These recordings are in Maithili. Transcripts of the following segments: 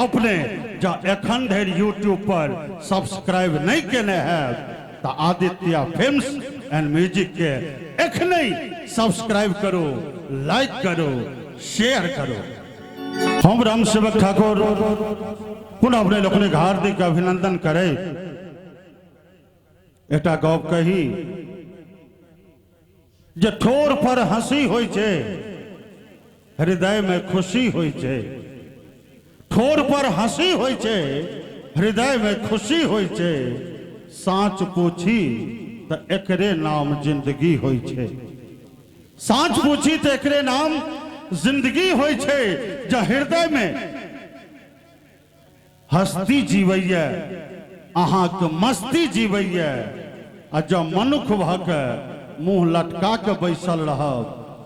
अपने जँ एखन धरि यूट्यूब पर सब्सक्राइब नहि केने हैब तऽ आदित्य फिल्म्स एंड म्यूजिक के एखने सब्सक्राइब करू, लाइक करू, शेयर करू। हम रामसेवक ठाकुर पुनः अपने लोकनिक हार्दिक अभिनंदन करै एकटा गप कही जे ठोर पर हंसी होइ छै, हृदय में खुशी होइ छै। ठोर पर हंसी होइ छै, हृदय में खुशी होइ छै। साँच पूछी तऽ एकरे नाम जिंदगी होइ छै। साँच पूछी तऽ एकरे नाम जिंदगी होइ छै। जे हृदय में हस्ती जीवैए, अहाँके मस्ती जीवैए, आ जँ मनुख भऽ कऽ मुँह लटका कऽ बैसल रहब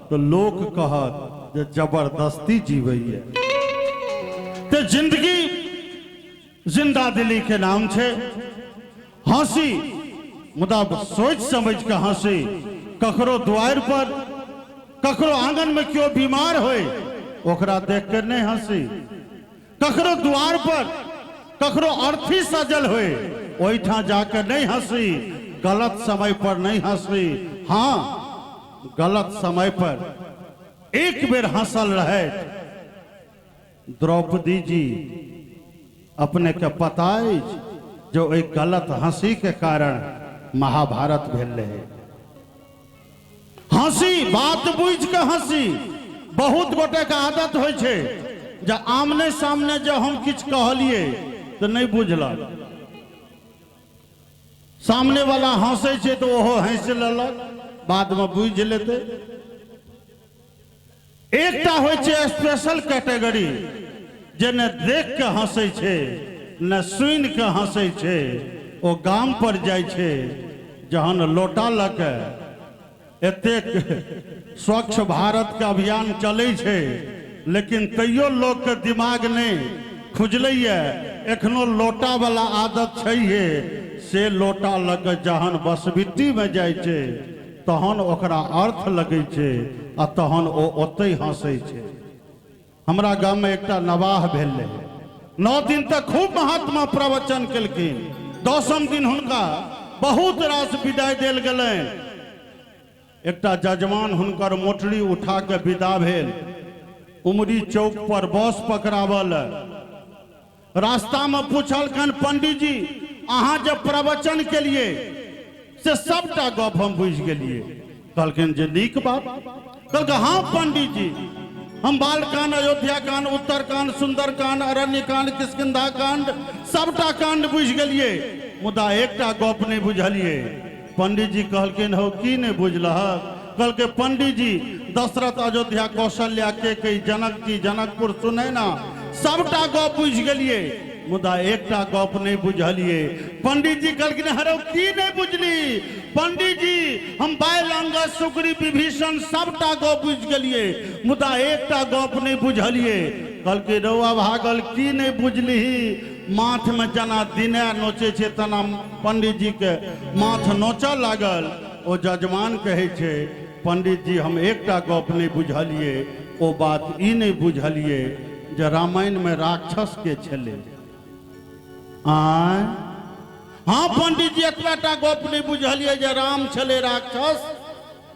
तऽ लोक कहत जे जबरदस्ती जीवैए। तऽ जिंदगी जिंदा दिली के नाम छै। हँसी, मुदा सोचि समझि कऽ हँसी। ककरो दुआरि पर, ककरो आंगन में केओ बीमार होय, ओकरा देख के नहि हँसी। ककरो द्वार पर ककरो अर्थी सजल होय, ओहिठाम जाके नहीं हंसी। गलत समय पर नहीं हंसी। हाँ, गलत समय पर एक बेर हंसल रहे द्रौपदी जी, अपने के पता अछि जो एक गलत हंसी के कारण महाभारत भेल रहे। हंसी, बात बुझि के हंसी। बहुत गोटे के आदत होइ छै जे आमने सामने जे हम किछु कहलियै तऽ नहि बुझलक, सामने वाला हंसै छै तऽ ओहो हंसि लेलक, बादमे बुझि लेतै। एकटा होइ छै स्पेशल कैटेगरी जे ने देख के हंसै छै ने सुनि के हंसै छै। ओ गाम पर जाइ छै जहन लोटा लऽ के, एतेक स्वच्छ भारत के अभियान चलै छै लेकिन तैयो लोक के दिमाग नहि खुजलैए, एखनो लोटा वाला आदत छैहे। से लोटा लऽ के जहन बसबिट्टीमे जाइ छै तहन ओकरा अर्थ लगै छै आ तहन ओ ओतहि हँसै छै। हमरा गाममे एकटा नवाह भेल रहै। 9 दिन तक खूब महात्मा प्रवचन केलखिन। 10म दिन हुनका बहुत रास विदाई देल गेलनि। एकटा जजमान हुनकर मोटरी उठा के विदा भेल उमरी चौक पर बस पकड़ाबऽ लए। रास्तामे पूछलखिन, पंडीजी, अहाँ जे प्रवचन केलिए से सबटा गप हम बुझि गेलिए। कहलखिन जे नीक बात। कहलकै, हाँ पंडीजी, हम बालकांड, अयोध्या कांड, उत्तर कांड, सुंदर कांड, अरण्य कांड, किष्किंधा कांड, सबटा कांड बुझि गेलिए, मुदा एकटा गप नहि बुझलिए। पंडीजी कहलखिन, हौ, की नहि बुझलहक? कहलकै, पंडीजी, दशरथ, अयोध्या, कौशल्या, केकई, जनक जी, जनकपुर, सुनैना, सबटा गप बुझि गेलिए, मुदा एकटा गप नहि बुझलिए। पंडीजी कहलखिन, हरौ, की नहि बुझली? पंडीजी, हम बायलंग, सुग्रीव, विभीषण सबटा गप बुझि गेलिए, मुदा एकटा गप नहि बुझलिए। कहलकै, रौआ भागल, की नहि बुझलिही? माथ में जेना दिने नोचै छै तेना पंडीजी के माथ नोचऽ लागल। ओ जजमान कहै छै, पंडित जी, हम एकटा गप नहि बुझलिए, ओ बात ई नहि बुझलिए जे रामायण में राक्षस के छलै। आँय? हाँ पंडित जी, एतबा टा गप नहि बुझलिए जे राम छलै राक्षस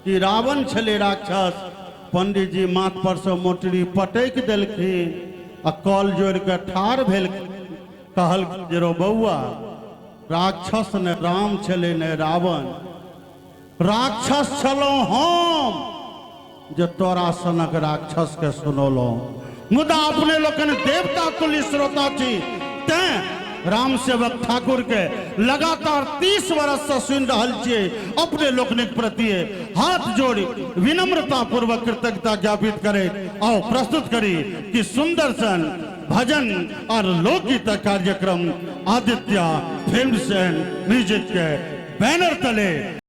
कि रावण छलै राक्षस। पंडित जी माथ पर से मोटरी पटकि देलखिन आ कल जोड़ि कऽ ठाढ़ भेल, कहल जे रौ बौआ, राक्षस ने राम छलै ने रावण, राक्षस छलहुँ हम जे तोरा सनक राक्षस के सुनौलहुँ। मुदा अपने लोकनि देवता तुल्य श्रोता छी, तैं राम सेवक ठाकुर के लगातार 30 वर्ष से सुनि रहल छियै। अपने लोकनिक प्रति हाथ जोड़ि विनम्रता पूर्वक कृतज्ञता ज्ञापित करैत आओ प्रस्तुत करी कि सुंदर सन भजन और लोकगीत कार्यक्रम आदित्य फिल्म्स एंड म्यूजिक के बैनर तले।